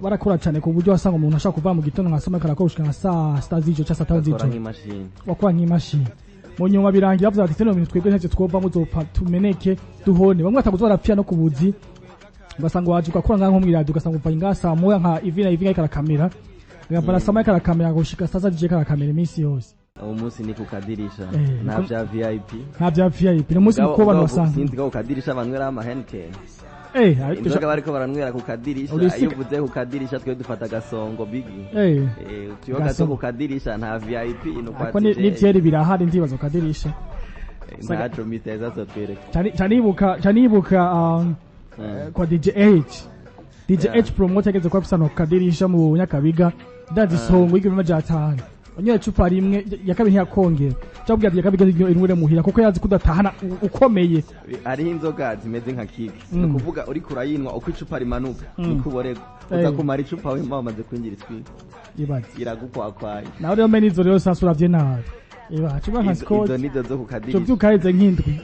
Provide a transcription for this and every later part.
Barakora cyane ku buryo wasanga umuntu ashaka kuva mu gitondo nka saa karakora gushika nka saa 6 z'ijoro cyangwa saa 5 Bakora z'ijoro. nk'imashini. Wakora nk'imashini. Mu nyuma birangira bavuze bati: "Teno bintu twebwe ntacyo twova, muzopfa tumeneke duhone." Bamwe bataguze barapfira no kubuzi. Ugasanga waje ugakora nka nko mw'iradiyo, ugasanga uva ngaha saa 1 nka ivi na ivi nka karakamera, ugavana saa 1 karakamera gushika saa 6 karakamera iminsi yose. Uwo munsi ni ku kadirisha. Eh. Nta bya VIP. Nta bya VIP, ni umunsi mukuru abantu basanga. Sinzi ko ku kadirisha banywera ama Heineken. Ariko Inzoga bariko baranywera ku kadirisha. Iyo uvuze ku kadirisha, twe dufata agasongo bigi. Tuyoga two. Gasongo. Ku kadirisha nta VIP, ni kwa Ariko DJ. n'ivyeri birahari, ndibaza ku kadirisha. Ntaco miteza azotwereka. Canibuka kwa DJ H, DJ H promoter yageze kwa pisano ku kadirisha mu Nyakabiga, ndazi isongo y'1500, unyoye icupa rimwe, ya kabiri ntiyakongera, cyabwira ati ya kabiri inywere muhira, kuko yazi kudatahana ukomeye. Hariho inzoga zimeze nka kiki, ni ukuvuga uriko urayinywa, uko icupa rimanuka niko uborerwa, uza kumara icupa wema wamaze kwinjira itwika. Ibaze. Iragukwakwaye. Nawe rero mene izo rero sasa uravye nabi iba cuba nka Izo Scott. Izo nizo zo ku kadirisha. Tuvyuka heze nk'indwi.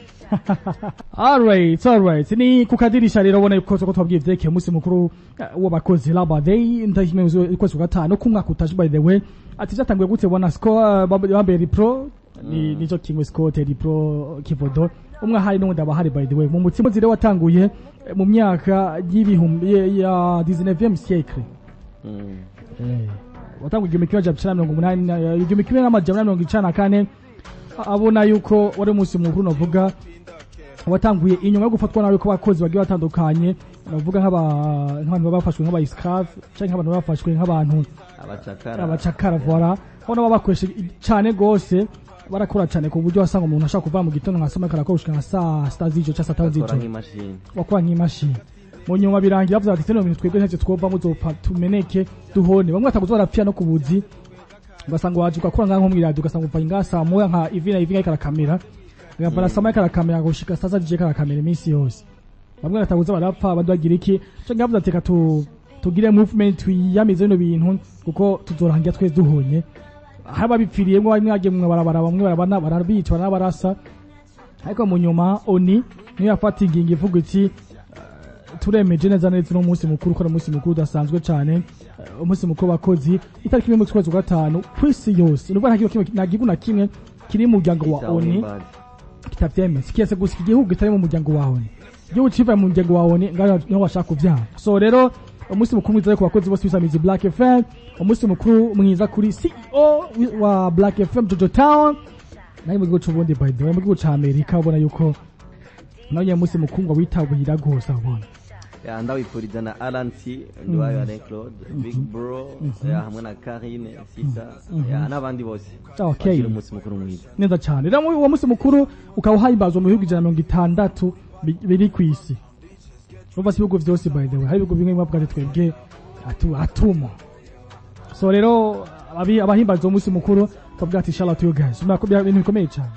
Alright, ni ku kadirisha rero. Ubona yuko ko twabwiye ivyerekeye umunsi mukuru w'abakozi, Labor Day, ndahimwe ukwezi kwa gatanu k'umwaka utaje. By the way, ati vyatanguye gute? Bona Scott bambere pro ni nico kimwe, Scott Eri Pro Kivodo, umwe ahari n'uwundi aba ahari. By the way, mu mutima zire watanguye mu myaka y'ibihumbi ya 19e siècle. Watanguye 1980, 1994. Abona yuko wari umunsi mukuru navuga watanguye inyuma yo gufatwa nabi ko abakozi bagiye batandukanye, navuga nk'abantu baba bafashwe nk'aba esclave canke nk'abantu baba bafashwe nk'abantu abacakara. Abacakara, voilà. Aho nabo bakoresha cane gose, barakora cane ku buryo wasanga umuntu ashaka kuva mu gitondo nka saa 1 karakora gushika nka saa 6 z'ijoro canke saa 5 Bakora z'ijoro. nk'imashini. Wakora nk'imashini. Mu nyuma birangira bavuze bati: "Teno bintu twebwe ntacyo twova, muzopfa tumeneke duhone." Bamwe bataguze barapfira no kubuzi. Ugasanga waje ugakora nka nko mw'iradiyo, ugasanga uva ngaha saa 1 nka ivi na ivi nka karakamera, ugavana saa 1 karakamera gushika saa 6 karakamera iminsi yose. Bamwe bataguze barapfa, abandi bagira iki, canke bavuze ati: "Reka tugire movement, twiyamize bino bintu, kuko tuzorangira twese duhonye." Hari ababipfiriyemwo, bamwe bagiye mu mabarabara, bamwe barabana barabica, baranabarasa. Ariko mu nyuma ONU niyo yafata ingingo ivuga iti: "Turemeje neza neza uno munsi mukuru, ko ari umunsi mukuru udasanzwe cyane, umunsi mukuru w'abakozi, itariki 1 mu kwezi kwa gatanu ku isi yose." Nubwo nta gihugu kimwe, nta gihugu na kimwe kiri mu muryango wa ONU kitavyemeza, kiretse gusa igihugu kitari mu muryango wa ONU. Igihugu civaye mu muryango wa ONU ngaho niho bashaka kuvyanga. So rero, umunsi mukuru mwiza ku bakozi bose b'isamizi Black FM, umunsi mukuru mwiza kuri CEO wa Black FM, Jojo Town, nayo mu gihugu c'Uburundi. By the way, mu gihugu ca Amerika ubona yuko nawe nyene umunsi mukuru ngo witabira rwose ubona. Ya, ndawifuriza na Alan T Nduwayo, Alain Claude Big Bro, ya, hamwe na Karine Sisa, ya, n'abandi bose. Bagire umunsi mukuru mwiza. Neza cyane. Rero uwo munsi mukuru ukaba uhimbazwa mu bihugu 160 biri ku isi. Urumva si ibihugu vyose. By the way, hari ibihugu bimwe bavuga ati: "Twebwe atumo." So rero abahimbaza uwo munsi mukuru tukavuga ati: "Shout out to you guys." Urumva ko ibintu bikomeye cyane.